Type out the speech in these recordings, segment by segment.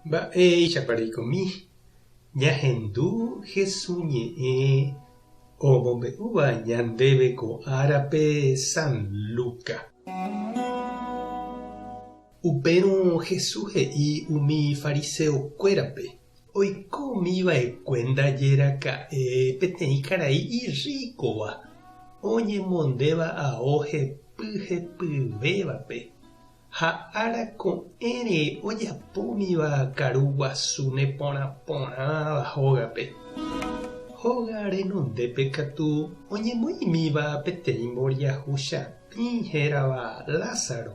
Mba'éichapa reikomi ñahendu Hesu ñe'ẽ omombe'úva ñandéve ko árape San Luca. Upérõ Hesu he'i umi fariseokuérape, Oikómi va'ekue ndaje raka'e peteĩ karai irríkova, oñemondéva ao hepy hepyvévape. Ha ára ko'ẽre ojapómiva karu guasu neporã porãva hógape. Hóga renondépe katu oñemoĩmíva peteĩ mboriahu chapĩ hérava Lázaro.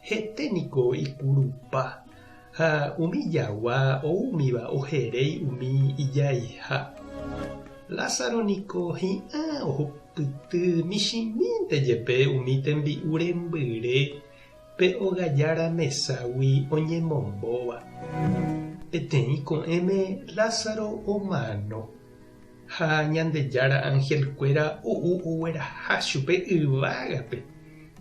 Hete niko ikurupa ha umi jagua oúmiva oheréi umi ijaiha. Lázaro niko hi'ã ohupyty michĩmínte jepe umi tembi'u rembyre pe ogajára meságui oñemombóva. Peteĩ ko'ẽme Lázaro omano, ha Ñandejára anhelkuéra ou ogueraha chupe yvágape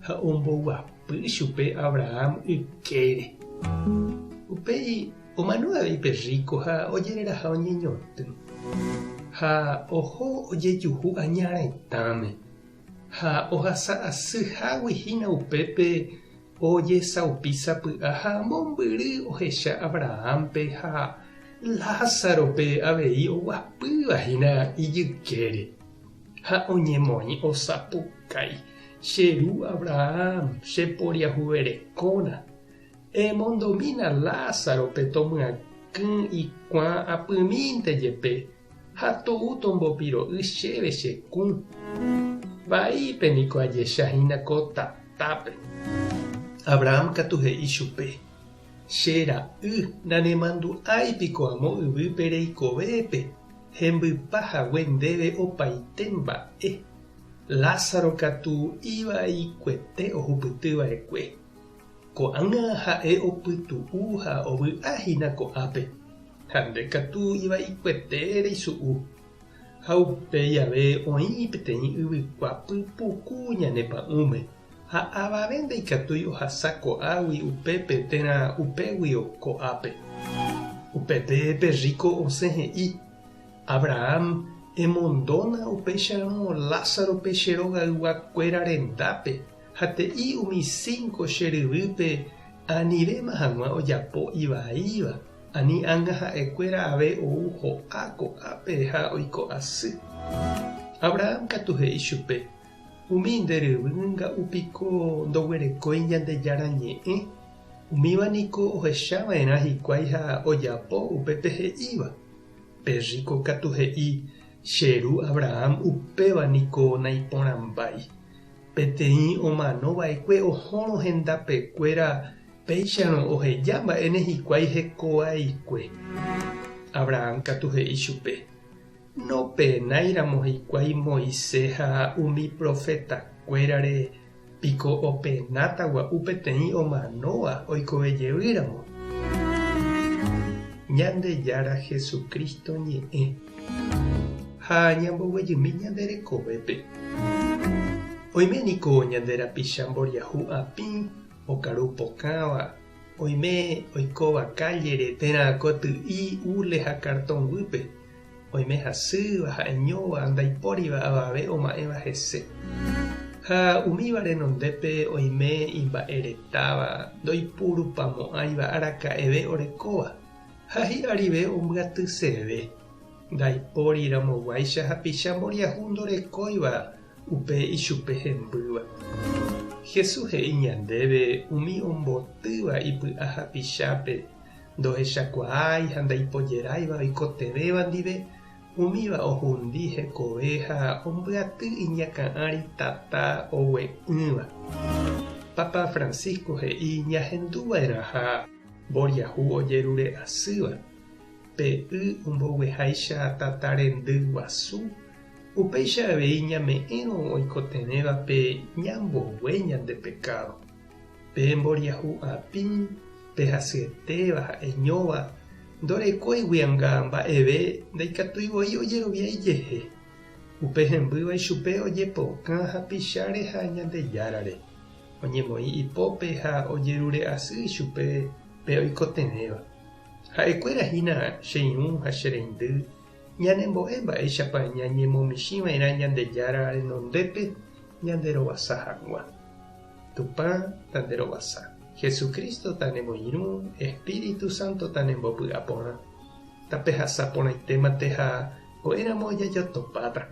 ha omboguapy chupe Abraham ykére. Upéi Omano avei pe rríko ha ojereraha oñeñotỹ, ha oho ojejuhu aña retãme, ha ohasa asy hágui hína upépe ojesaupi sapy'a ha mombyry ohecha Abrahámpe ha Lázarope avei oguapýva hína ijykére, ha oñemoĩ osapukái, Che ru Abraham, che poriahuverekóna! Emondomína Lázarope tomyakỹ ikuã apymínte jepe ha tou tombopiro'y chéve che kũ. Vaípe niko ajecha hína ko tatápe. Abraham katu he'i chupe, Che ra'y, nanemandu'ái piko amo yvýpe reikovépe, hembypa hague ndéve opaite mba'e. Lázaro katu ivaikuete ohupyty va'ekue. Ko'ág̃a ha'e opytu'u ha ovy'a hína ko'ápe, ha nde katu ivaikuete reisu'u. Ha upéi ave oĩ peteĩ yvykua pypuku ñane pa'ũme, ha avave ndaikatúi ohasa ko'águi upépe térã upéguio ko'ápe. Upépe pe rríko osẽ he'i, Abraham, emondóna upéicharõ Lázarope che rogayguakuéra rendápe, Ha te'i umi cinco che ryvýpe anivéma hag̃ua ojapo ivaíva, ani ág̃a ha'ekuéra ave ou ho'a ko'ápe ha oiko asy. Abraham katu he'i chupe, Umi nde ryvy nga'u piko ndoguerekói Ñandejára Ñe'ẽ, umíva niko ohecha va'erã hikuái ha ojapo upépe he'íva. Pe rríko katu he'i, Che ru Abraham upéva niko naiporãmbái. Peteĩ omano va'ekue ohórõ hendapekuéra péicharõ oheja mba'éne hikuái hekovaikue. Abraham katu he'i chupe, Nopenáiramo hikuái Moisés ha umi profetakuérare piko openáta gua'u peteĩ omanóva oikove jeýramo. Ñandejára Jesucristo ñe'ẽ. Ha ñamboguejymi ñande rekovépe. Oime niko ñande rapicha mboriahu apĩ okaru pokãva, oime oikóva kállere térã koty'i hule ha kartón guýpe, oime hasýva, ha'eñóva, ndaipóriva avave oma'ẽva hese. Ha umíva renondépe oime imba'eretáva ndoipurupamo'ãiva araka'eve orekóva, ha hi'arive ombyatyseve. Ndaipóri ramoguáicha hapicha mboriahu ndorekóiva upe ichupe hembýva. Jesús he'i ñandéve umi ombotýva ipy'a hapichápe ndohechakuaái ha ndaipojeráiva oikotevẽva ndive, umíva ohundi hekove ha ombyaty iñakã ári tata ogue'ỹva. Papa Francisco he'i ñahenduva'erãha mboriahu ojerure asýva. Pe y ombogueháicha tata rendy guasu, upéicha avei ñame'ẽrõ oikotevẽvape ñambogue ñande pekádo. Pe mboriahu apĩ, pe hasyetéva ha'eñóva, ndorekóigui anga mba'eve ndaikatúi voi ojerovia ijehe. Upe hembýva ichupe ojepokã hapicháre ha Ñandejárare, oñemoĩ ipópe ha ojerure asy ichupe pe oikotevẽva. Ha'ekuéra hína che irũ ha che reindy, ñanembo'e mba'éichapa ñañemomichĩva'erã Ñandejára renondépe ñanderovasa hag̃ua. Tupã tanderovasa. Jesucristo tanemoirũ, Espíritu Santo tanembopy'aporã. Tapehasa porãitémante ha ko'ẽramo jajotopáta.